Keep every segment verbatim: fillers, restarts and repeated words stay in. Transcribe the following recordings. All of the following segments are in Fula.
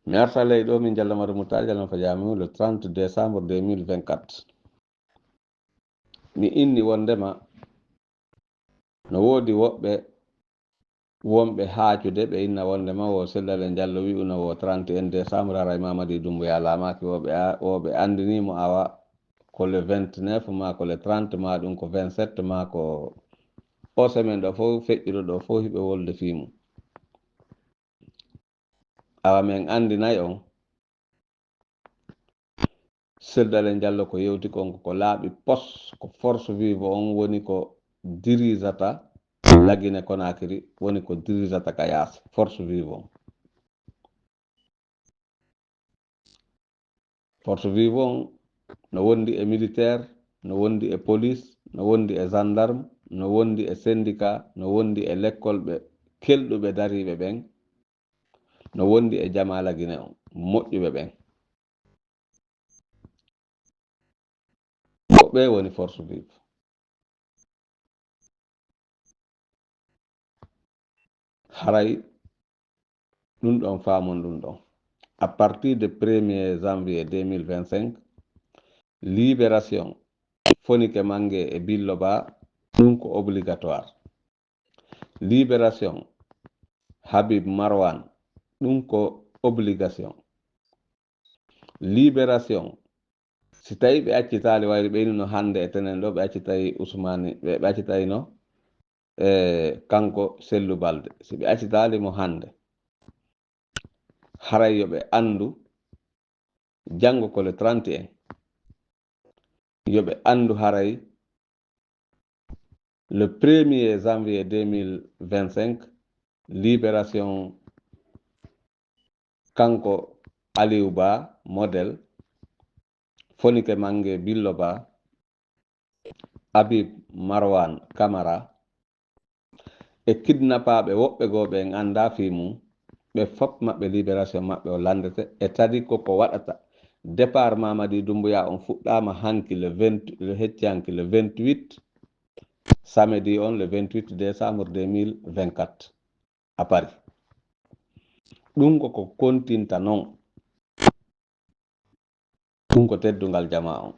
Mi arta ley ɗo, min Jallo Madu Mutari, Jallo Fajaami, le trente décembre deux mille vingt-quatre. Mi inni wondema no woodi woɓɓe wonɓe haacude, ɓe inna wondema wo Seldalen Jallo wi'uno wo trente et un décembre, haray Mamadi Dumbuya laamaaki, wo ɓe a-, wo ɓe anndinii mo awa ko le vingt-neuf maa ko le trente maa ɗum ko vingt-sept maa ko o semaine ɗo fof feƴƴuɗo ɗo fof hiɓe wolde fii mum. Awa men anndinay on, Seldalen Jallo ko yewti kon ko laaɓi pos, ko force vive on woni ko dirijata Lagine Konakiri, woni ko dirijata ka yaasi, force vive on. Force vive on no wondi e militaire, no wondi e police, no wondi e gendarme, no wondi e syndicat, no wondi e lekkolɓe kelɗuɓe dariiɓe ɓen, no wondi e jamaa Lagine on, moƴƴuɓe ɓen. Ko ɓe woni force vive. Haray ɗum ɗon faamon ɗum ɗon. À partir de premier janvier deux mille vingt-cinq, libération Fonike Mange e Billo Ba, ɗum ko obligatoire. Libération Habib Marwan, ɗum ko obligation. Libération, si tawi ɓe accitaali, wayri ɓe innuno hannde e tenen ɗo, ɓe accitay Usmani, ɓe, ɓe accitayno, e, kanko Sellu Balde. Si ɓe accitaali mo hannde, haray yo ɓe anndu, janngo ko le trente et un, yo ɓe anndu haray le premier janvier deux mille vingt-cinq, libération kanko Aliou Ba, modèle, Fonike Mange Billo Ba, Habib Marwan Camara, e kidnapaaɓe woɓɓe goo ɓe en anndaa fii mum, ɓe fof maɓɓe libération maɓɓe o lanndete. E tadi koko waɗata, départ Mamadi Doumbouya on fuɗɗaama hanki le vingt, le hecci hanki le vingt-huit, samedi on le vingt-huit décembre deux mille vingt-quatre à Paris. Ɗum ko ko kontinta non. Ɗum ko teddungal jamaa on.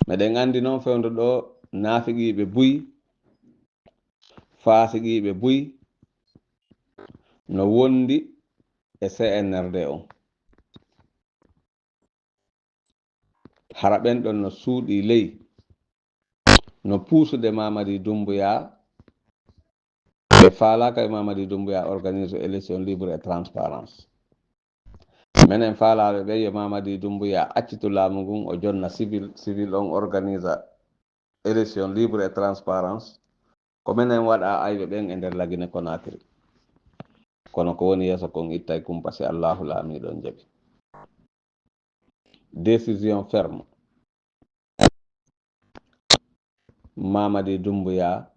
Meɗen anndi noon fewndo ɗo naafiqiiɓe buy, faasiqiiɓe buy no wondi e C N R D on. Hara ɓen ɗon no suuɗii ley, no puusude Mamadi Doumbouya, ɓe faalaaka e Mamadi Doumbouya organise élection libre et transparence. Menen faalaaɓe ɓe yo Mamadi Doumbouya accitu laamu ngun, o jonna civil, civil on organise élection libre et transparence. Ko menen waɗa ayɓe ɓen e nder Lagine Konakiri. Kono ko woni yeeso kon ittay kumpa si Allahu laamiiɗo on jaɓi. Décision ferme. Mamadi Doumbouya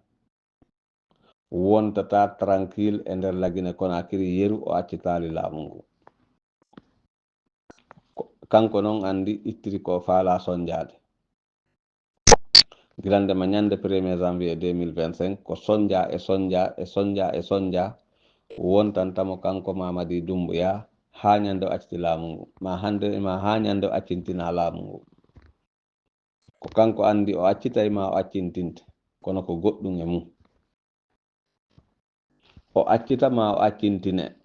wontata tranquille e nder Lagine Konakiri yeru o accitaali laamu ngu. Ko, kanko non anndi ittiri ko faala sonjaade. Gila ndema ñande premier janvier deux mille vingt-cinq, ko sonja e sonja e sonja e sonja wontanta mo kanko Mamadi Doumbouya haa ñande o acciti laamu ngu. Ma hande, ma haa ñande o accintina laamu ngu. Ko kanko anndi o accitay ma o accintinte, kono ko goɗɗum e mum. O accita ma o accintine.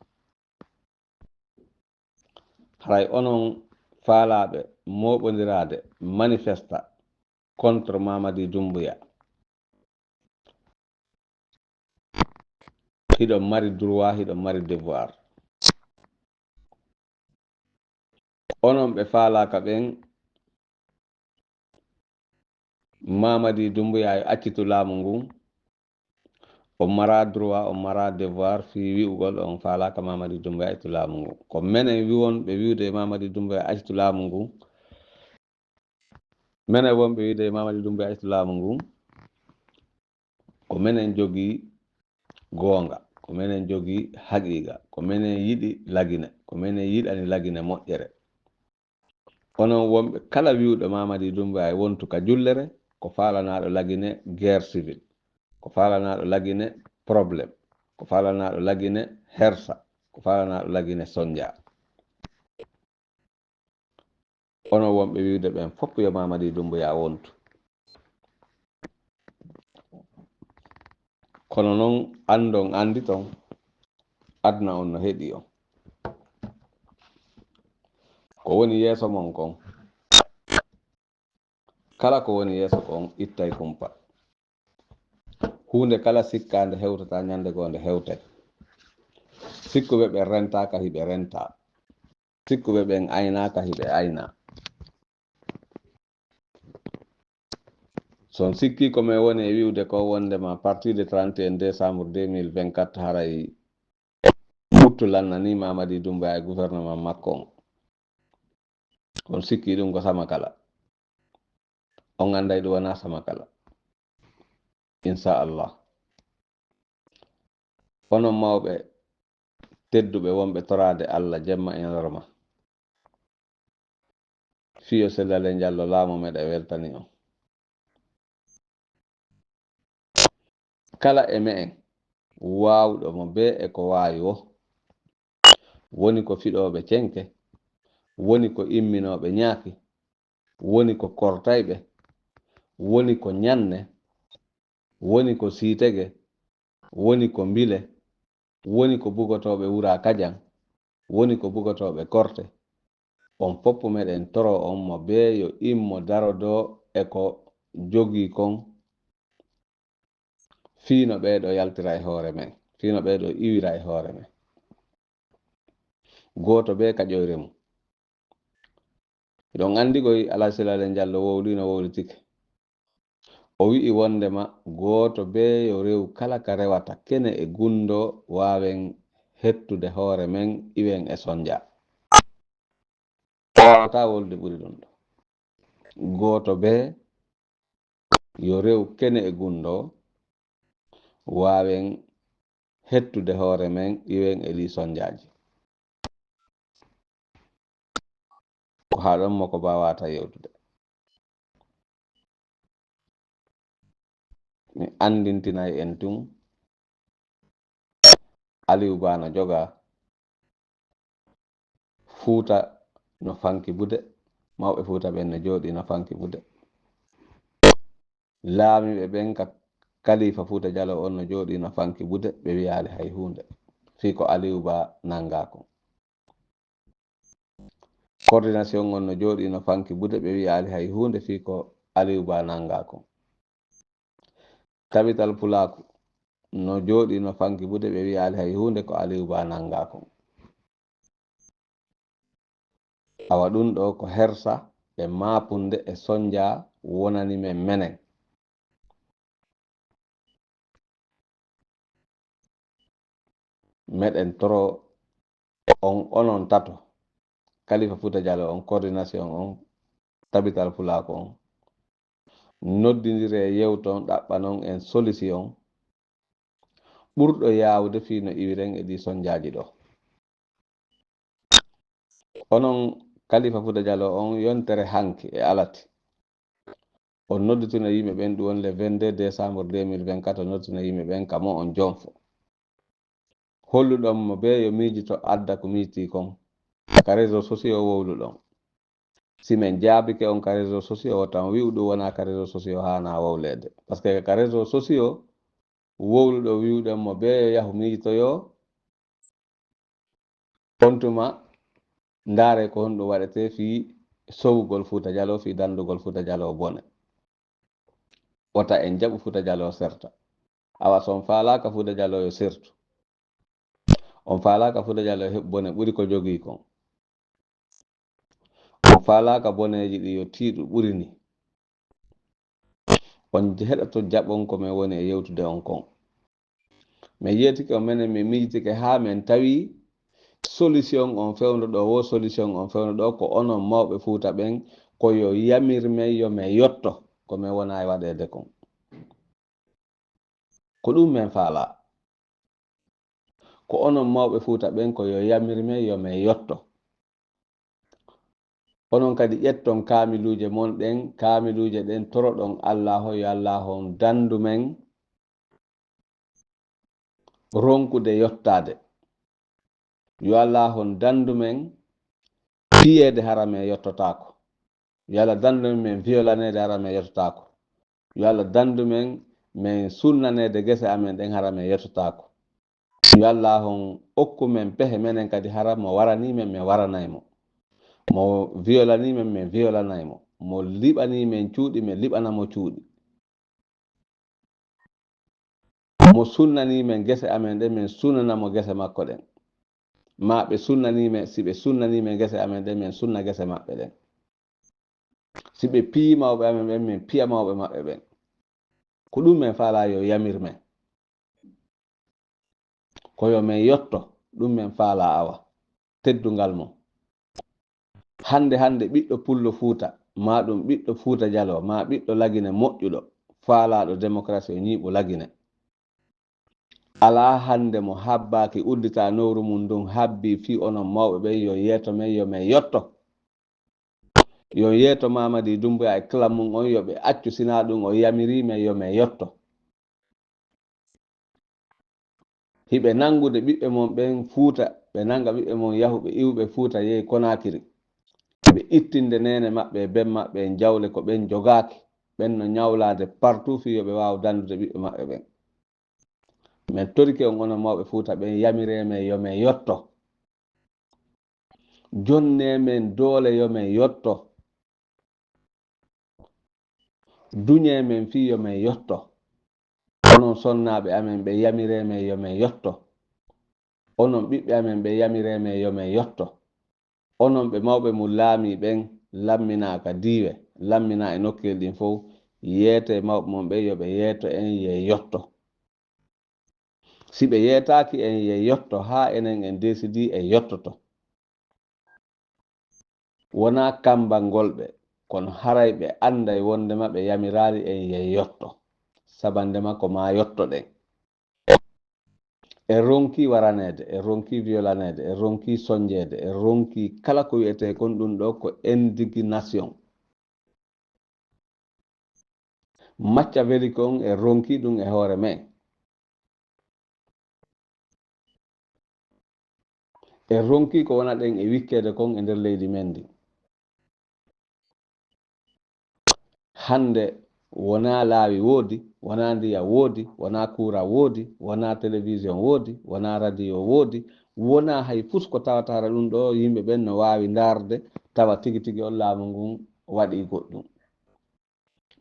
Haray onon faalaaɓe mooɓondiraade manifesta contre Mamadi Doumbouya, hiɗon mari droit, hiɗon mari devoir. Onon ɓe faalaaka ɓen, Mamadi Doumbouya yo accitu laamu ngun. On mara droit, on mara devoir fii wi'ugol on faalaaka Mamadi Doumbouya accitu laamu ngun. Ko menen wonɓe wi'ude Mamadi Doumbouya accitu laamu ngun. Menen wonɓe wi'ude Mamadi Doumbouya accitu laamu ngun. Ko menen jogii goonga, ko menen jogii haqiiqa, ko menen yiɗi Lagine, ko menen yiɗani Lagine moƴƴere. Onon wonɓe kala wi'uɗo Mamadi Doumbouya e wontu ka jullere, ko faalanaaɗo Lagine guerre civile, ko faalanaaɗo Lagine problème, ko faalanaaɗo Lagine hersa, ko faalanaaɗo Lagine sonja. Onon wonɓe wi'ude ɓen fof yo Mamadi Doumbouya wontu. Kono noon anndon annditon, aduna on no heɗii on. Ko woni yeeso mon kon, kala ko woni yeeso kon ittay kumpa. Huunde kala sikkaande hewtataa, ñande goo nde hewtay. Sikkuɓe ɓen rentaaka, hiɓe rentaa. Sikkuɓe ɓen aynaaka, hiɓe aynaa. So on sikkii ko men woni e wi'ude ko wonndema à partir de trente et un décembre deux mille vingt-quatre haray ɓuttu lannanii Mamadi Doumbouya e gouvernement makko on. On sikkii ɗum ko samakala. On annday ɗum wonaa samakala. Inchallah. Onon mawɓe tedduɓe wonɓe toraade Allah jemma e ñalorma. Fii yo Sella Leh Jallo laamu meɗen weltani on. Kala e me'en waawɗo mo bee e ko waawi wo, woni ko fiɗooɓe cenke, woni ko imminooɓe ñaaki, woni ko kortayɓe, woni ko ñanne, woni ko siitege, woni ko mbile, woni ko bugotooɓe wura kajan, woni ko bugotooɓe korte. On fof meɗen toro on mo bee yo immo darodoo e ko jogii kon, fii no ɓee ɗoo yaltira e hoore men, fii no ɓee ɗoo iwira e hoore men. Gooto bee ka ƴoyre mum. Hiɗon anndi koy Alhaji Sella Leh Jallo wowlii no wowlitike. O wi'i wonndema gooto bee yo rew kala ka rewata kene e gunndoo waawen hettude hoore men iwen e sonnja. O waawataa wowlude ɓuri ɗum ɗoo. Gooto bee yo rew kene e gunndoo waawen hettude hoore men iwen e ɗii sonnjaaji. Ko haa ɗon mo ko mbaawata yewtude. Mi anndintinay en tun, Aliou Ba no jogaa, Fuuta no fanki bude, mawɓe Fuuta ɓen no jooɗii no fanki bude. Laamiiɓe ɓen ka Kalifa Fuuta Jaloo on no jooɗii no fanki bude, ɓe wi'aali hay huunde. Fii ko Aliou Ba nanngaa kon. Coordination on no jooɗii no fanki bude, ɓe wi'aali hay huunde fii ko Aliou Ba nanngaa kon. Tabital Pulaaku no jooɗii no fanki bude, ɓe wi'aali hay huunde ko Aliou Ba nanngaa kon. Awa ɗum ɗoo ko hersa e maapunde e sonnja wonani men menen. Meɗen toro on onon tato, Kalifa Fuuta Jaloo on, coordination on, Tabital Pulaaku on, noddindire yewton, ɗaɓɓanon en solution ɓurɗo yaawude fii no iwiren e ɗii sonnjaaji ɗoo. Onon Kalifa Fuuta Jaloo on yontere hanki e alati. On nodditino yimɓe ɓen, ɗum woni le vingt-deux décembre deux mille vingt-quatre, on nodditino yimɓe ɓen ka mo on jonfo. Holluɗon mo bee yo miijito adda ko miijitii kon. Ka réseaux sociaux wowluɗon. Si men jaabike on ka réseaux sociaux, wota on wi'u ɗum wonaa ka réseaux sociaux haanaa wowleede. Parce que ka réseaux sociaux wowluɗo wi'uɗen mo bee yo yahu miijitoyoo. On tuma, ndaaree ko honɗum waɗetee fii sowugol Fuuta Jaloo, fii danndugol Fuuta Jaloo bone. Wota en jaɓu Fuuta Jaloo serta. Awa so on faalaaka Fuuta Jaloo yo sertu. On faalaaka Fuuta Jaloo heɓu bone ɓuri ko jogii kon. On faalaaka boneeji ɗi yo tiiɗu ɓuri ni. On heɗoto jaɓon ko men woni e yewtude on kon. Men yeetike on menen, men miijitike haa men tawi solution on fewndo ɗoo, wo solution on fewndo ɗoo ko onon mawɓe Fuuta ɓen, ko yo yamir men yo men yotto ko men wona e waɗeede kon. Ko ɗum men faalaa. Ko onon mawɓe Fuuta ɓen ko yo yamir men yo men yotto. Onon kadi ƴetton kaamiluuje mon ɗen, kaamiluuje ɗen toroɗon Allaahu, yo Allaahu on dandu men ronkude yottaade. Yo Allaahu on dandu men piyeede hara men yottotaako. Yo Allah dandu men, men viyolaneede hara men yettotaako. Yo Allah dandu men, men sunnaneede gese amen ɗen hara men yettotaako. Yo Allah on okku men pehe menen kadi hara mo waranii men, men waranay mo. Mo viyolanii men, men viyolanay mo. Mo liɓanii men cuuɗi, men liɓana mo cuuɗi. Mo sunnanii men gese amen ɗen, men sunnana mo gese makko ɗen. Maa ɓe sunnanii men, si ɓe sunnanii men gese amen ɗen, men sunna gese maɓɓe ɗen. Si ɓe piyii mawɓe amen ɓen, men piya mawɓe maɓɓe ɓen. Ko ɗum men faalaa yo yamir men. Ko yo men yotto, ɗum men faalaa awa. Teddungal mum. Hannde, hannde ɓiɗɗo Pullo Fuuta, maa ɗum ɓiɗɗo Fuuta Jaloo, maa ɓiɗɗo Lagine moƴƴuɗo, faalaaɗo démocratie, o ñiiɓu Lagine. Alaa hannde mo habbaaki uddita nowru mum ndun, habbii fii onon mawɓe ɓen yo yeeto men, yo men yotto. Yo yeeto Mamadi Doumbouya e clan mum on, yo ɓe accu, sinaa ɗum o yamirii men yo men yotto. Hiɓe nanngude ɓiɓɓe mon ɓen Fuuta, ɓe nannga ɓiɓɓe mon yahuɓe iwɓe Fuuta yehi Konaakiri. Ɓe ittinde neene maɓɓe e ben maɓɓe en jawle ko ɓen jogaaki, ɓen no ñawlaade partout fii yo ɓe waaw danndude ɓiɓɓe maɓɓe ɓen. Men torike on onon mawɓe Fuuta ɓen, yamiree men yo men yotto. Jonnee men doole yo men yotto. Duñee men fii yo men yotto. Onon sonnaaɓe amen ɓe, yamiree men yo men yotto. Onon ɓiɓɓe amen ɓe, yamiree men yo men yotto. Onon ɓe mawɓe mum laamii ɓen, lamminaa ka diiwe, lamminaa e nokkeli ɗin fow, yeetee mawɓe mon ɓen yo ɓe yeeto en, ye yotto. Si ɓe yeetaaki en, ye yotto, haa enen en deesidii en yottoto. Wonaa kammbangol ɓe, kono haray ɓe annday wonndema ɓe yamiraali en ye yotto. Sabannde ma ko maa yottoɗen. En ronkii waraneede, en ronkii viyolaneede, en ronkii sonnjeede, en ronkii kala ko wi'etee kon, ɗum ɗoo ko indignation. Macca weli kon, en ronkii ɗum e hoore men. En ronkii ko wonaɗen e wikkeede kon e nder leydi men ndin. Hannde wonaa laawi woodi, wonaa ndiyam woodi, wonaa kuuraa woodi, wonaa television woodi, wonaa radio woodi, wonaa hay fus ko tawata hara ɗum ɗoo yimɓe ɓen no waawi ndaarde, tawa tigi tigi on laamu ngun waɗii goɗɗum.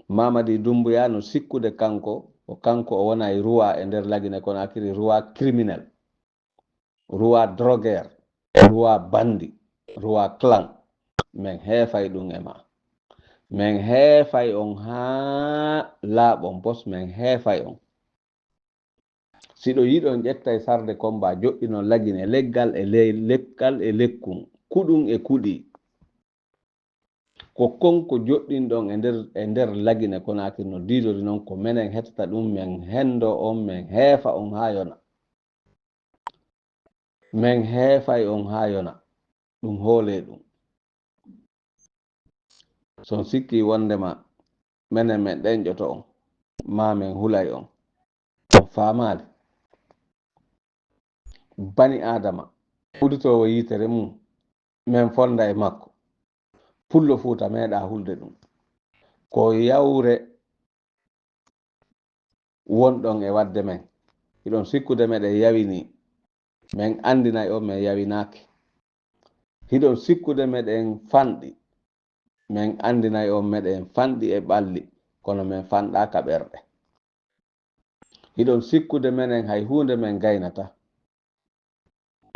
Mamadi Doumbouya no sikkude kanko, ko kanko o wonay roi e nder Lagine Konaakiri, roi criminel, roi drogueur, roi bandi, roi clan. Men heefay ɗum e ma. Men heefay on haa laaɓon pos, men heefay on. Si ɗo yiɗon ƴettay sarde kombaa, joɗɗinon Lagine leggal e le-, leggal e lekkun, kuɗun e kuɗi. Ko kon ko joɗɗinɗon e nder, e nder Lagine Konaakiri no diidori non, ko menen hettata ɗum, men henndo on, men heefa on haa yona. Men heefay on haa yona, ɗum hoolee ɗum. So on sikkii wonndema menen men ɗenƴoto on, maa men hulay on, on faamaali? Bani Aadama, uditoowo yiitere mum, men fonnda e makko. Pullo Fuuta meeɗaa hulde ɗum. Ko yawre wonɗon e waɗde men. Hiɗon sikkude meɗen yawinii. Men anndinay on men yawinaaki. Hiɗon sikkude meɗen fanɗi. Men anndinay on meɗen fanɗi e ɓalli, kono men fanɗaaka ɓerɗe. Hiɗon sikkude menen hay huunde men gaynataa.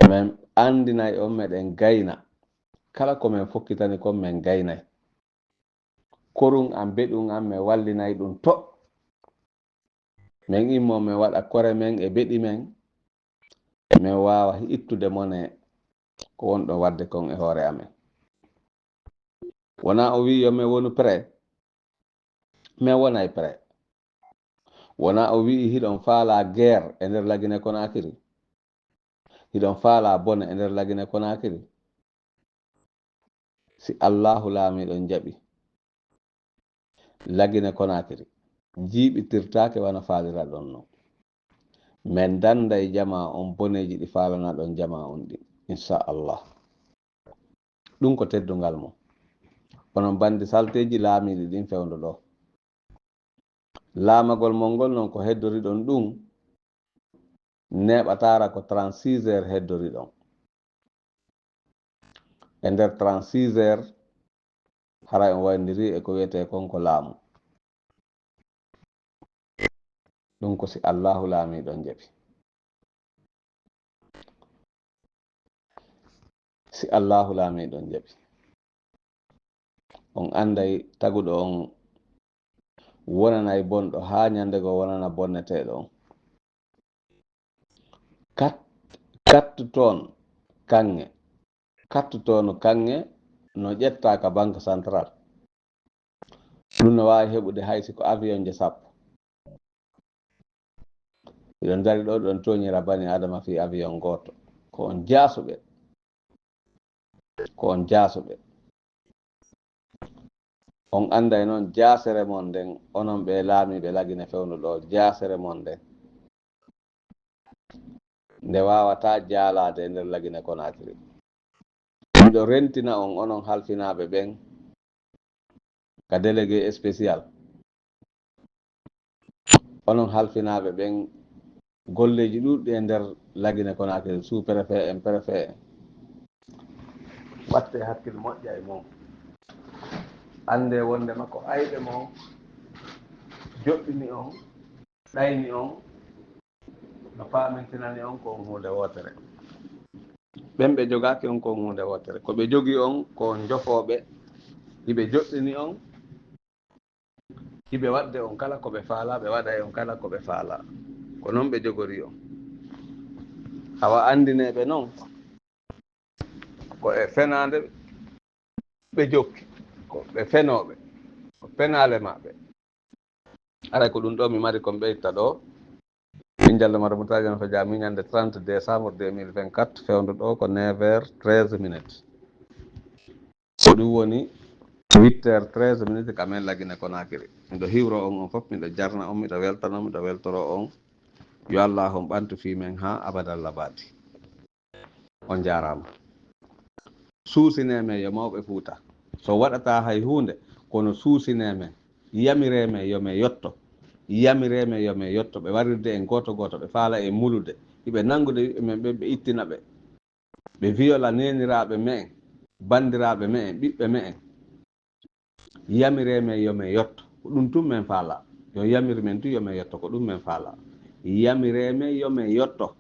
Men anndinay on meɗen gayna. Kala ko men fokkitani kon men gaynay. Korun an, beɗun an, men wallinay ɗum to. Men immoo men waɗa kore men e beɗi men. Men waawa ittude mone ko wonɗon waɗde kon e hoore amen. Wonaa o wi'i yo men wonu prêt. Men wonay prêt. Wonaa o wi'i hiɗon faalaa guerre e nder Lagine Konaakiri. Hiɗon faalaa bone e nder Lagine Konaakiri. Si Allaahu Laamiiɗo jaɓi, Lagine Konaakiri jiiɓitirtaake wano faaliraɗon non. Men dannday jamaa on boneeji ɗi faalanaɗon jamaa on ɗin, insha Allah. Ɗum ko teddungal mum. Onon banndi salteeji laamiiɗi ɗin fewndo ɗoo. Laamagol mon ngol non ko heddoriɗon ɗun, neeɓataara ko trente-six heures heddoriɗon. E nder trente-six heures, haray on wayndiri e ko wiyetee kon ko laamu. Ɗun ko si Allaahu laamiiɗo on jaɓi. Si Allaahu laamiiɗo on jaɓi. On anday taguɗo on wonanay bonɗo haa ñande goo wonana bonneteeɗo on. Kat-, kattu toon kaŋŋe, kattu toon kaŋŋe no ƴettaa ka Banque Centrale. Ɗun no waawi heɓude hay si ko avion je sappo. Hiɗon dari ɗoo, ɗon tooñira bani Aadama fii avion gooto. Ko on jaasuɓe. Ko on jaasuɓe. On anday non jaasere mon nden, onon ɓee laamiiɓe Lagine fewndo ɗoo, jaasere mon nden nde waawataa jaalaade e nder Lagine Konaakiri. Miɗo rentina on, onon halfinaaɓe ɓen ka délégué spécial. Onon halfinaaɓe ɓen, golleeji ɗuuɗɗi e nder Lagine Konaakiri, sous-préfet en, préfet en. Wattee hakkil moƴƴa e mon. Anndee wonndema ko ayɓe mon joɗɗini on, ɗayni on, no paamintinani on ko on huunde wootere. Ɓen ɓe jogaaki on ko on huunde wootere. Ko ɓe jogii on ko on jofooɓe, hiɓe joɗɗini on, hiɓe waɗde on kala ko ɓe faalaa, ɓe waɗay on kala ko ɓe faalaa. Ko non ɓe jogorii on. Awa anndinee ɓe non, ko e fenaande ɓe jokki, ko ɓe fenooɓe, ko penaale maɓɓe. Haray ko ɗun ɗoo mi mari ko mi ɓeyta ɗoo. Min Jallo Mara Murtala Jam Fajaa, min ñande trente décembre deux mille vingt-quatre, fewndo ɗoo ko neuf heures treize minutes. Ko ɗun woni huit heures treize minutes ka men Lagine Konaakiri. Miɗo hiwroo on, on fof, miɗo jarna on, miɗo weltana on, miɗo weltoroo on. Yo Allaahu on ɓantu fii men haa abadal abaadi. On jaaraama. Suusinee men, yo mawɓe Fuuta. So waɗataa hay huunde, kono suusinee men. Yamiree men yo men yotto. Yamiree men yo men yotto. Ɓe warirde en gooto gooto, ɓe faala en mulude. Hiɓe nanngude ɓiɓɓe men ɓen, ɓe ittina ɓe. Ɓe viyola neeniraaɓe me'en, banndiraaɓe me'en, ɓiɓɓe me'en. Yamiree men yo men yotto. Ko ɗun tun men faalaa. Yo yamir men tun yo men yotto. Ko ɗun men faalaa. Yamiree men yo men yotto.